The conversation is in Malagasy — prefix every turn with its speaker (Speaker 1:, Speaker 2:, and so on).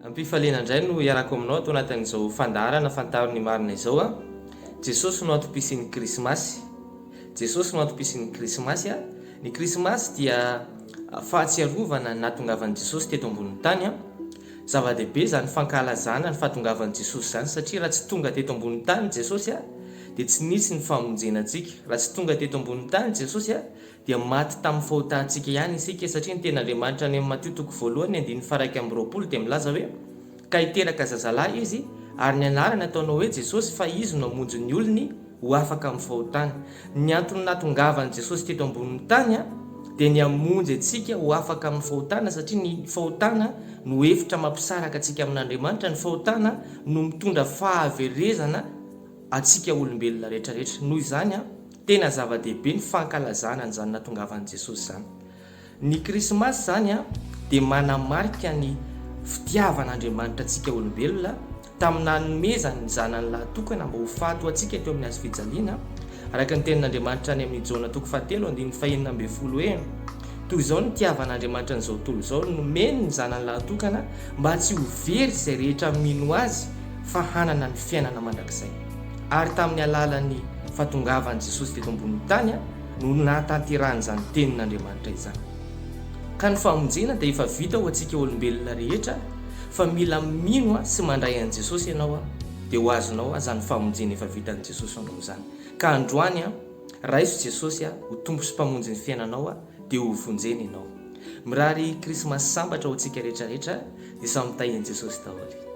Speaker 1: Am-pifaliana indray no iarako aminao ato anatin'izao fandaharana Fantaro ny Marina izao a. Jesosy no antom-pisian'ny Krismasy. Jesosy no antom-pisian'ny Krismasy a. Ny Krismasy dia fahatsiarovana ny nahatongavan'i Jesosy teto ambonin'ny tany a. Zava-dehibe izany fankalazana ny fahatongavan'i Jesosy izany satria raha tsy tonga teto ambonin'ny tany Jesosy a dia tsy nisy ny famonjena antsika. Raha tsy tonga teto ambonin'ny tany Jesosy a dia maty tamin'ny fahotantsika ihany isika satria ny tenin'Andriamanitra any amin'ny Matio toko voalohany andininy faha-21 dia milaza hoe, Ka hiteraka zazalahy izy, ary ny anarany hataonao hoe Jesosy fa izy no hamonjy ny olony ho afaka amin'ny fahotany. Ny antony nahatongavan'i Jesosy teto ambonin'ny tany dia ny hamonjy antsika ho afaka amin'ny fahotana satria ny fahotana no efitra mampisaraka antsika amin'Andriamanitra, ny fahotana no mitondra fahaverezana antsika olombelona rehetrarehetra. Noho izany, tena zava-dehibe ny fankalazana an'izany nahatongavan'i Jesosy izany. Ny Krismasy izany dia manamarika ny fitiavan'Andriamanitra antsika olombelona tamin'ny nanomezany ny Zanany lahatokana mba ho faty ho antsika teo amin'ny hazo fijaliana, araka ny tenin'Andriamanitra any amin'ny Jaona toko fahatelo andininy fahenina ambin'ny folo hoe, Toy izao no nitiavan'Andriamanitra an'izao tontolo izao, nomeny ny Zanany lahatokana mba tsy ho very izay rehetra mino Azy fa hanana ny fiainana mandrakizay. Ary tamin'ny alalan'ny fahatongavan'i Jesosy teto ambonin'ny tany no nahatanterahan'izany tenin'Andriamanitra izany. Ka ny famonjena dia efa vita ho antsika olombelona rehetra fa mila mino sy mandray an'i Jesosy ianao dia ho azonao izany famonjena efa vitan'i Jesosy ho anao izany. Ka androany raiso Jesosy ho Tompo sy Mpamonjy ny fiainanao dia ho vonjena ianao. Mirary Krismasy sambatra ho antsika rehetra rehetra dia samy tahian'i Jesosy daholo.